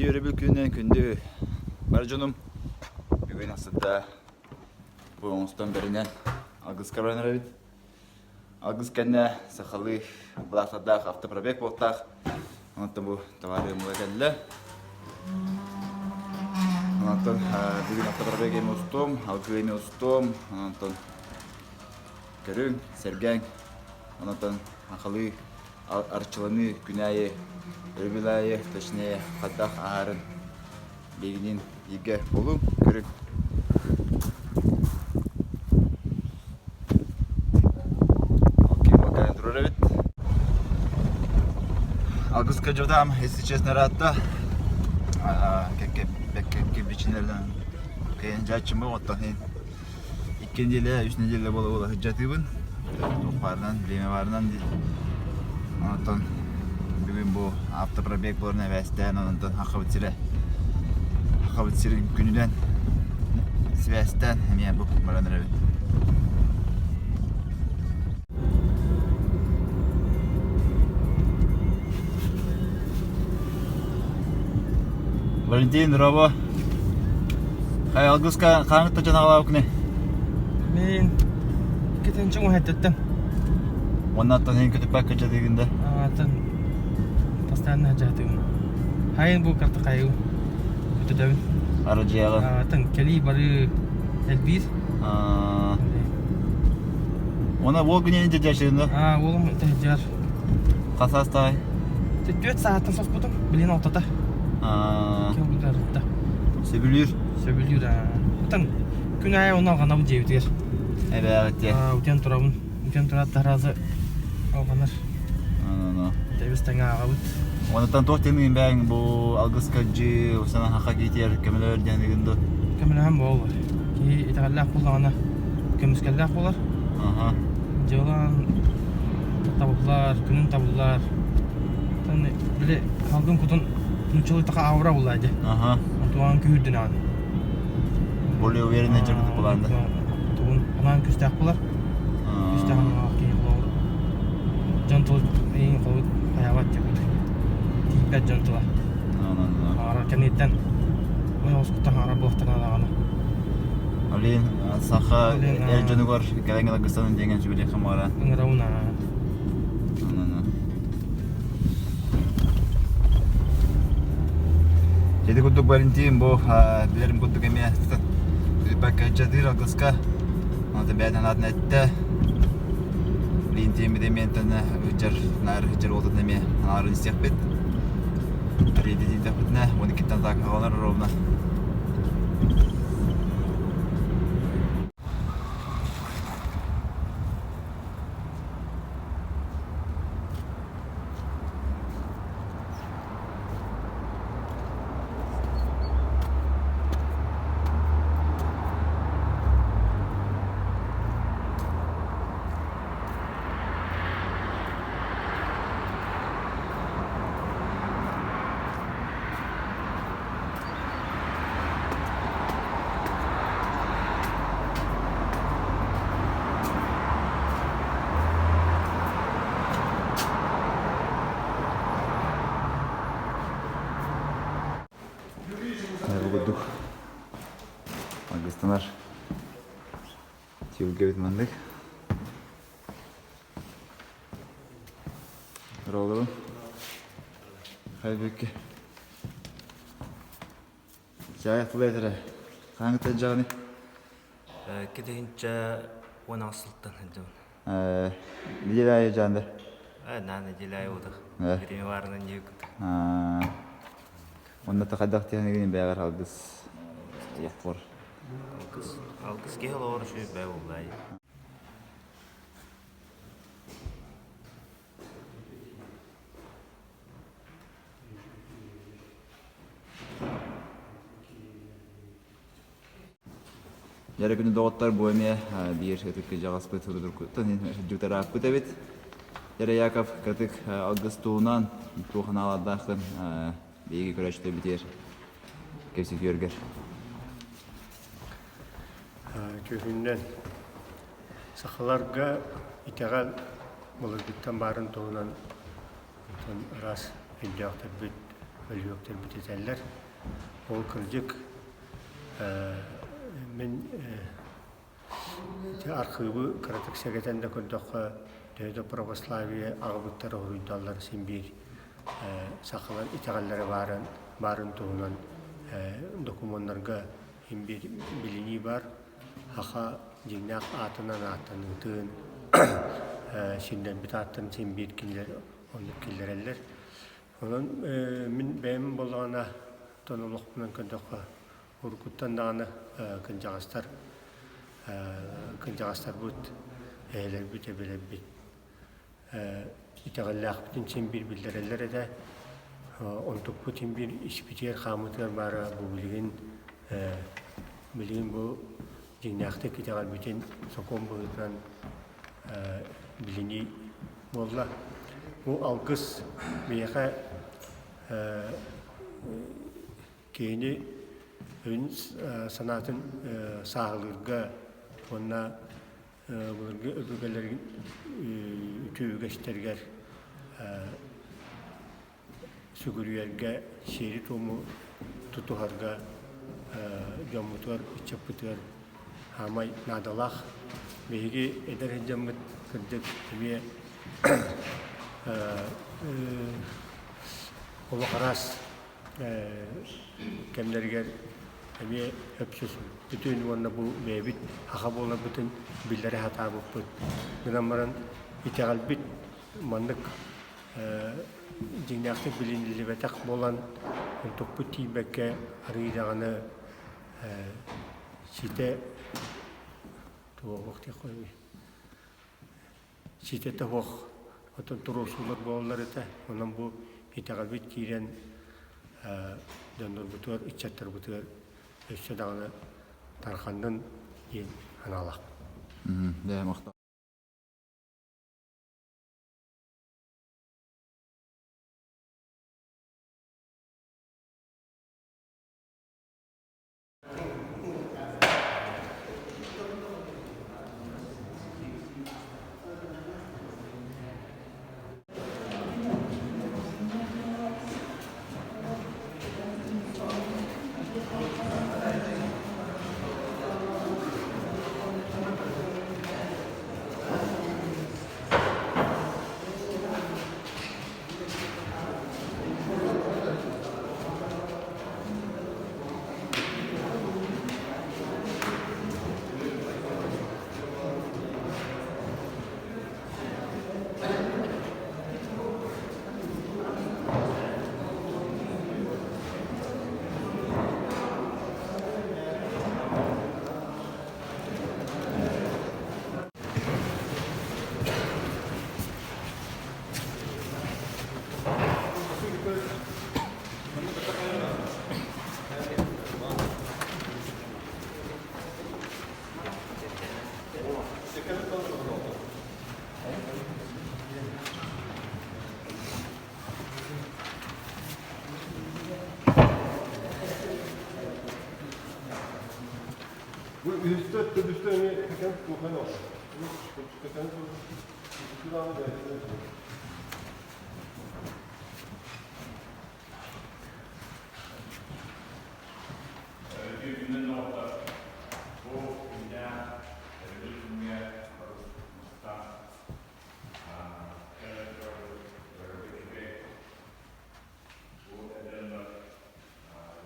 Үтүө өрөбүл күнүнэн күндү бар дьонум. Бүгүн ассыда бу оҥостон бэринэн алгыска баран эрэбит. Алгыс кэннэ сахалыы былаахтардаах автопробег буолтаах. Онтон бу товары мула кэллэ. Онтон бүгүн автопробег эми устуом, алгыы эми устуом. Онтон көрүҥ, сэргээҥ. Онтон сахалыы арчыланыы күн аайы, өрөбүл аайы, точнее, хайдах ааһарын биһигинин бииргэ буолуҥ, көрүҥ. Окей, макаен турар эбит. Алгыска дьодам, если честно, ыраатта. Кэккэ бэккэ бичинэрдэн кэйэн дьааччымы оттон Икки неделя, үс неделя буола-буола сылдьатыыбын. Туох баарынан, бириэмэ баарынан дии. Онтон бүгүн бу автопробег буоларын эбээстээн, онтон Хахабыт сирэ Хахабыт сирин күнүнэн сибээстээн эмиэ бу баран эрэбит. Валентин, Рово. Хай алгыска хааңытта дьон аҕалаабыкны? Мин иккитинчи уһэттеттем. Оннаттан һин көтүппэккэ дьадыгын да? Атын постоянно дьаһатыгын. Хайын бу карта хайы көтөтөбүн. Арадьыаҕа. Атын кэлии бары элбиир. Она уол күнүн дьадьашыгын Аа, уолум тэһдьэр. Хас саастаай? Түөрт сааттан соспутум, билин алтата. Кэлбитэ Сөбүлүүр. Сөбүлүүр. Отон күн аайы оны алҕанабыт дьиэбитигэр. Эбээҕит Утуйан турабын. Утуйан тураат таһаразы алҕанар. Тэбис тэҥэ ааҕабыт. Онтон туох диэн бэйэҥ бу алгыска дьыы усана хаха киитиэр көмөлөөр диэн ыгын ду? Көмөлөһөн буолар. Киһи итэҕэллээх буоллаҕына көмүскэллээх буолар. Аха. Дьыалаан табыллар, күнүн табыллар. Оттон били халгын кутун нууччалыы така аура булла дии. Аха. Онтуган күүрдүн аан. Более уверенный дьарыгы булаанда. Тугун анаан күстээх булар. Күстээх анаан киһи булар. Дьон тыл эйин холут хайаабат деп тиийбэт дьон тыла. Аара кэнниттэн ойоҕоскуттан аара буохтана даҕаны. Олин саха эр дьонугар кэлэн алгыстанын диэн сүбэлиэххэ маара. Ыҥырабын Ити курдук Валентин бу билэрим курдук эмиэ баккайдьадыыр алгыска Онто бэйэтин аатын эттэ. Валентин эмиэнтэн ыдьар наар ыдьар уолтан эмиэ анаарын истиэхпит. Рейдититэхпитинэ 12-тэн атаакаҕалар ровно. Бу курдук Алгыстанар түһүлгэбит маннык. Роллорун хайбыкки. Чаай тылы этэрэ. Хааңыта дьаҕаны? Китинчэ 16 сылтан сылдьабын. Неделя аайы дьаанда? На неделя аайы удах. Бириме баарынан дьиэкут. Онно хайдах тиһэнигин бэйэҕэр алгыс олохпор. Алгыс, алгыс киһи олоҕор үчүгэй бээ буоллаай. Дьэ күнү доҕоттор бу эмиэ биир ытык кыдьаҕаспыт уруккуттан дьуктарааппыт эбит. Дьэ Яков кытык алгыс туһунан туох анаалардааххын биһиги көрөөччүлэрбитигэр кэпсэтиэргэр. Күһүннэн сахаларга итэҕэл былыргыттан баарын туһунан Онтон араас өйдөөхтөрбүт. бөлүһүөктэрбит этэллэр. Ол кырдьык мин ити архыыбы кыратык сэгэтэн да көрдөххө, төһө да православие аҕабыттара уһуйдаллар син биир сахалар итэҕэллэрэ баарын, баарын туһунан докумуоннарга син биир билинии баар. Саха дьиҥнээх аатынан ааттаныытын, сирдэрбит ааттарын син биир кинилэр оннук киллэрэллэр. Онон мин бэйэм буоллаҕына, оттон олохпунан көрдөххө, уруккуттан даҕаны кырдьаҕастар кырдьаҕастарбыт, эһэлэрбит, эбэлэрбит итэҕэллээхпитин син биир биллэрэллэр этэ. Онтукпут син биир испитигэр хааммытыгар баара бу билигин билигин бу дьиҥнээхтик итэҕэлбитин сокуон быһыытынан билинии буолла. Бу алгыс миэхэ киһини өйүн санаатын сааһылыырга уонна былыргы өбүгэлэрин үтүө үгэстэригэр сүгүрүйэргэ, сиэри-туому тутуһарга дьоммутугар, ыччаппытыгар хаамай наадалаах. Биһиги эдэр сылдьаммыт кырдьык эмиэ олох араас кэмнэригэр эмиэ өпсүспүтүн уонна бу бэйэбит саха буоларбытын биллэрэ сатаабыппыт. Гынан баран итэҕэлбит маннык дьиҥнээхтик билиниллибэтэх буолан, онтукпут тиийбэккэ арыый даҕаны ситэ туох ситэтэ суох оттон туруорсуулар буолаллар этэ. Онон бу итэҕэлбит киирэн дьоннорбутугар, ыччаттарбытыгар өссө даҕаны тарҕаннын диэн санаалаахпын. Бу үһүстэ төрдүстэ эмиэ кэкэн кухня олорор. Кэкэн Үтүө күнүнэн доҕоттор! Бу күннээх өрөбүл күҥҥэ мустан кэлэн турарбыт өрөбүл үчүгэй. Бу эр дьоннор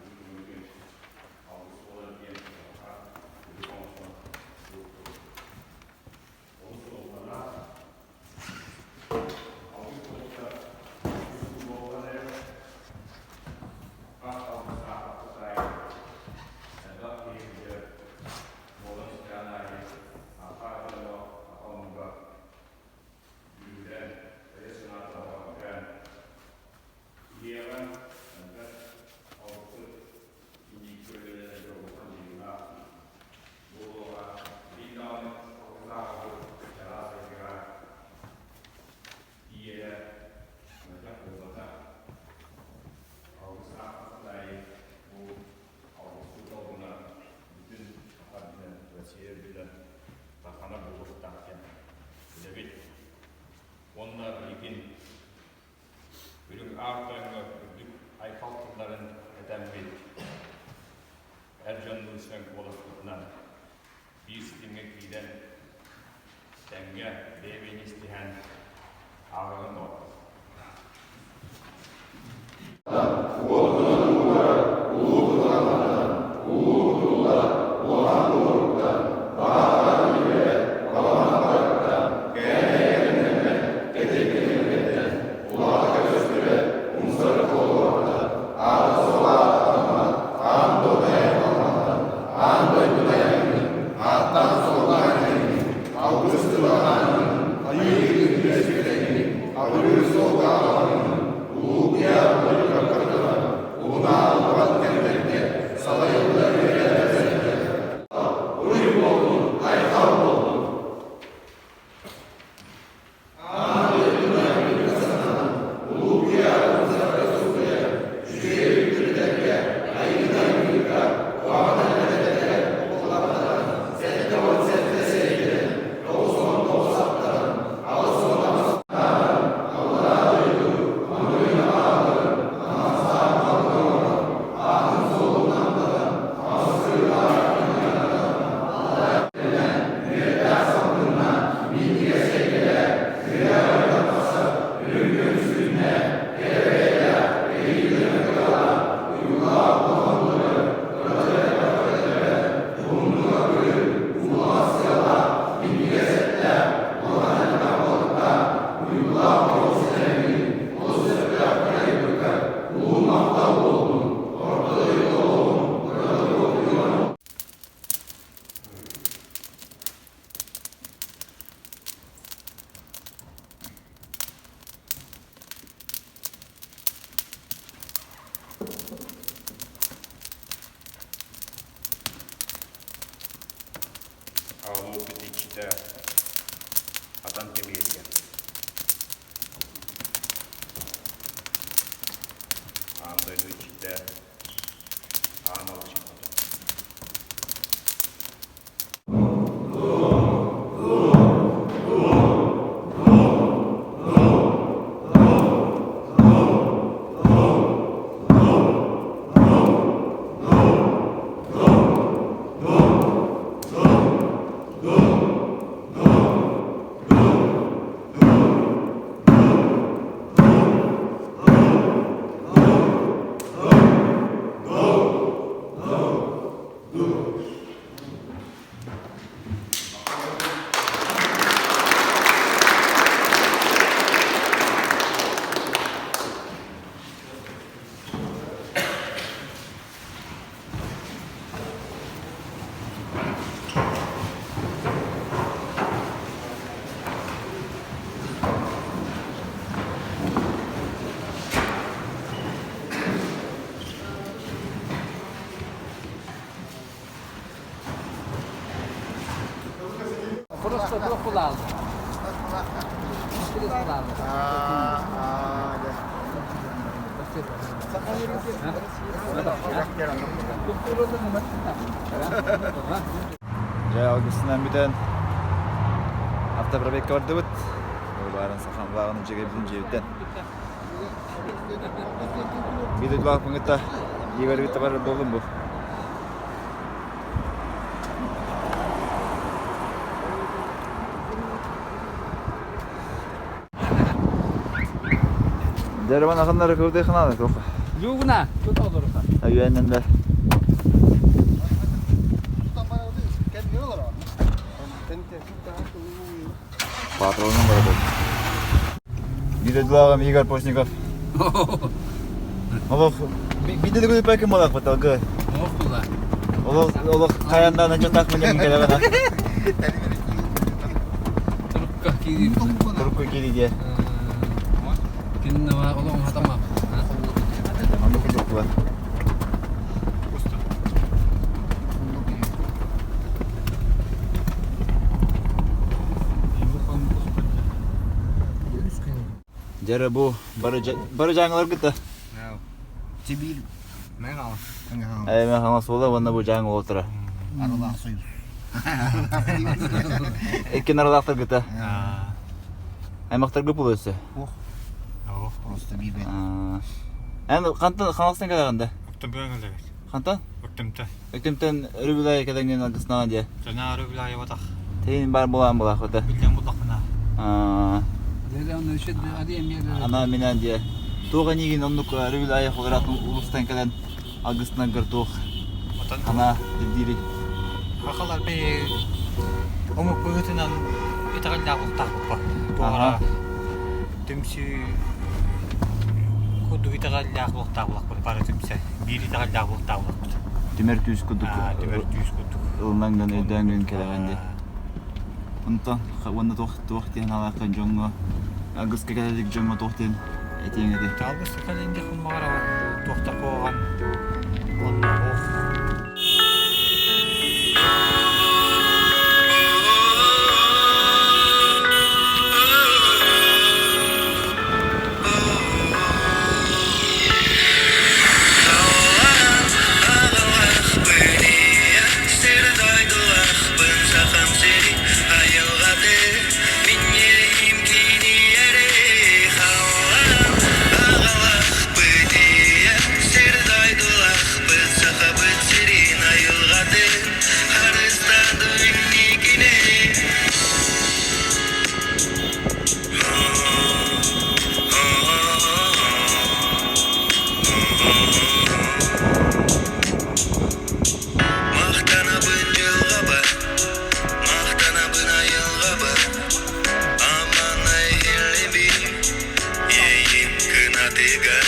өрөбүл күҥҥүтүн алгыс буолар диэн саха үгүс оҥостон туруктубут. Олус суолталаах. Этэммит, эр дьоннуун сөҥ куоласпытынан биир ситимҥэ киирэн, тэҥҥэ бэйэ-бэйэни истиһэн ааҕыаҕын доҕоттор. Аҕалыыппыт иччитэ Хатан Тимириэн Аан дойду иччитэ Аан Алчын Хотун. Просто туох булаалды? Дьэ, алгысынан бүтэн автопробекка бардыбыт. Баарын сахан бааҕын дьиэбитин дьиэбиттэн. Биир дойдулаахпын кытта Игорь кытта барар буоллум бу. Дереван ахыннары кырдый хананы тоқ. Люгна, тут олоруха. Ayüenden de. Патронум бар Биир дойдулааҕым Игорь Постников. Олох биирдэ да көтүппэккин буолаахпыт алгы. Олох була. Олох олох хайандаан ачатаах мин кэлэҕин Турукка киирии. Турукка киирии диэ. Киннава олох хатама. Аны курдук була. Дьэ бу бары бары дьааҥыларгыт Сибиир Мэҥэ Ээ Мэҥэ Хаҥалас буола уонна бу дьааҥы уолаттара. Арылаах союз. Иккин арылаахтаргыта. Аймактаргы була өссө. Просто биир Эн хантан Хаҥаластан кэлэҕин да? Өктөмпөн кэлэбит. Хантан? Өктөмтөн. Өктөмтөн өрүбүлай кэлэҥҥин алгыснаҕа дии. Жанаа өрүбүлай батах. Тейин бар булаан булаахпыта. Билден буллахпына. Ана минан дии. Туох эниигин оннук өрүбүлай холоратын улустан кэлэн алгыснаргар туох ана ирдиирий? Хахалар бэй омук быһыытынан итэҕэллээх бултаахпыппа. Туоҕара түмсүү курдук итэҕэллээх бултаах булахпыт бары түмсэ биир итэҕэллээх бултаах булахпыт. Түмэр күүс курдук түмэр күүс курдук. Ылынан өйдөөн кэлэҕин дии. Онтон уонна туох туох диэн алаахха дьоҥҥо алгыска кэлэлик дьоҥҥо туох диэн этиэҥ этэй? Алгыска кэлэн диэххин баҕарабын туох да куһаҕан уонна ох Махтанабын дьылҕабар, махтанабын айылҕабар, Аманай иһиллибин иэйим кынатыгар,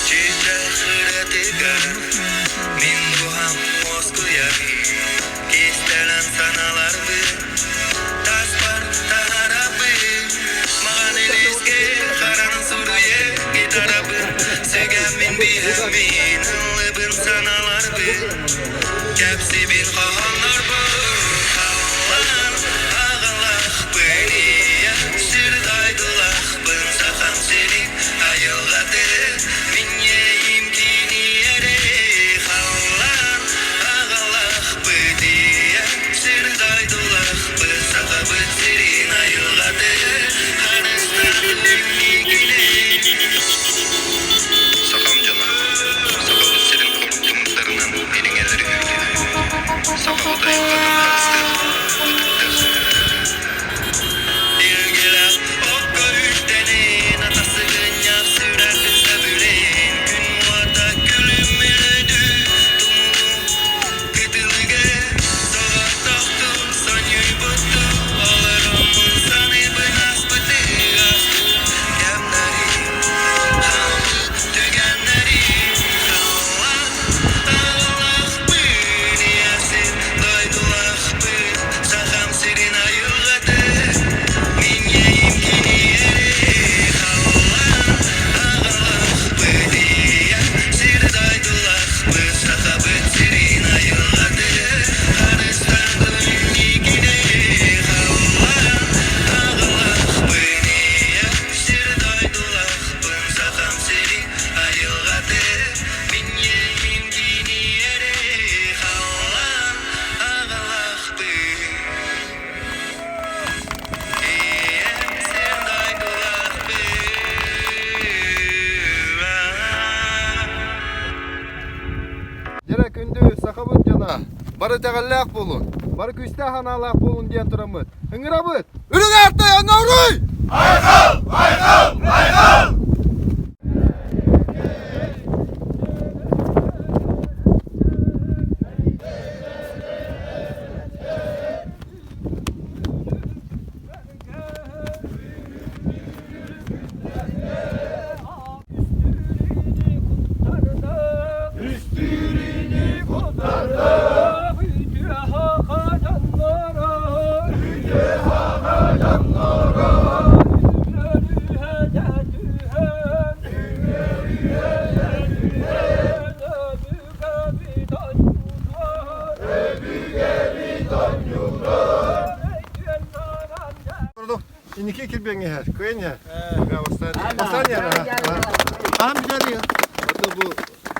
Чыычаах ырыатыгар мин дууһам уоскуйар, Кистэлэҥ санааларбын таспар таһаарабын, Маҕан илиискэ харанан суруйа гитарабын, Сүгэммин биһэммин ыллыбын санааларбын, Кэпсибин хоһооннорбун халлаан аҕалахпын ийэ сир дойдулахпын Сахам сирин айылҕатын мин иэйим кииниэри халлаан аҕалахпыт ийэ сир дойдулахпын Сахабыт сирин айылҕатын харыстаатын миигини Сахам дьоно, Сахабыт сирин хорук тымырдарынан ириҥэлэри үүрдүнэ, сахабыт айылҕатын харыстыах, ытыктыах. Илгэлээх окко үктэнин, атасыгынньах сүрэхпин сөбүлээн, күн уота күлүмүрдүү тумулу кытылыга соҕотохтуу сонньуйбуттуу олороммун саныыбын ааспыты ааспыт кэмнэри Сахам сирин айылҕаты мин иэйим киниэри халлаан аҕалахпыт ийэ сир дойдулахпыт Сахабыт сирин айылҕаты харыстаабын инникини халлаан аҕалахпын ийэ Сир дойдулахпын Сахам сирин айылҕаты мин иэйим кииниэри халлаан аҕалахпын Ийэм сир дойдулахпын Дьэрэ күндү сахабыт дьоно, бары итэҕэллээх буолун, бары күүстээх санаалаах буолун диэн тураммыт. Ыҥырабыт! Үрүҥ Аартай оҥоруй! Айхал! Айхал! Айхал! Үстүүрүнү куттардык Үтүө хаха дьонноро Үтүө хаха дьонноро Үмүөрүһэ түһэн Үмүөрүһэ түһэн Өбүгэбит онньуулар Өбүгэбит онньуулар Инники кирбиэҥҥэ иһэр, кыайан иһэр. Бастаан иһэр. Хаһан бүтэр Это бу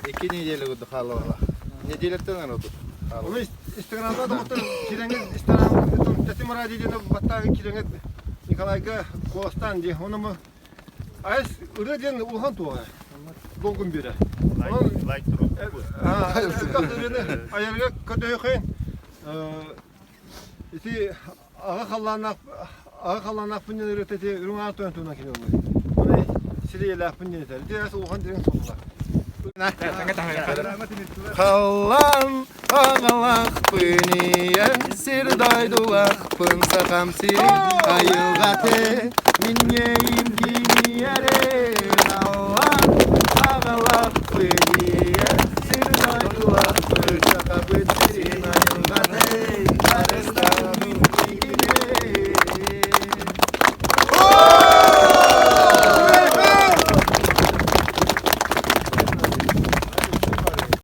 икки неделя курдук хаалла. Неделяттан арабыт. Оны Инстаграмда да отыр кирэҥэ Инстаграм Тэтим радио диэн баттааҕы кирэҥэ Николайга куоластаан дии. Оны му айс ырыа диэн улахан туоҕа. Долгун биэрэ. Лайк туруохпут. Айарга көрдөһүөххүн. Ити аҕа халлааннаах аҕа халлааннаахпын диэн ырыата ити үрүҥ аан тойон туһунан кини ыллыыр. Оны сири ийэлээхпин диэн этэр. Ити улахан дириҥ суолталаах. Халлаан аҕалаахпын ийэ сир дойдулаахпын сахам сирин айылҕаты минньэйим киниэре халлаан аҕалаахпын ийэ сир дойдулаахпын сахабыт сирин айылҕаты.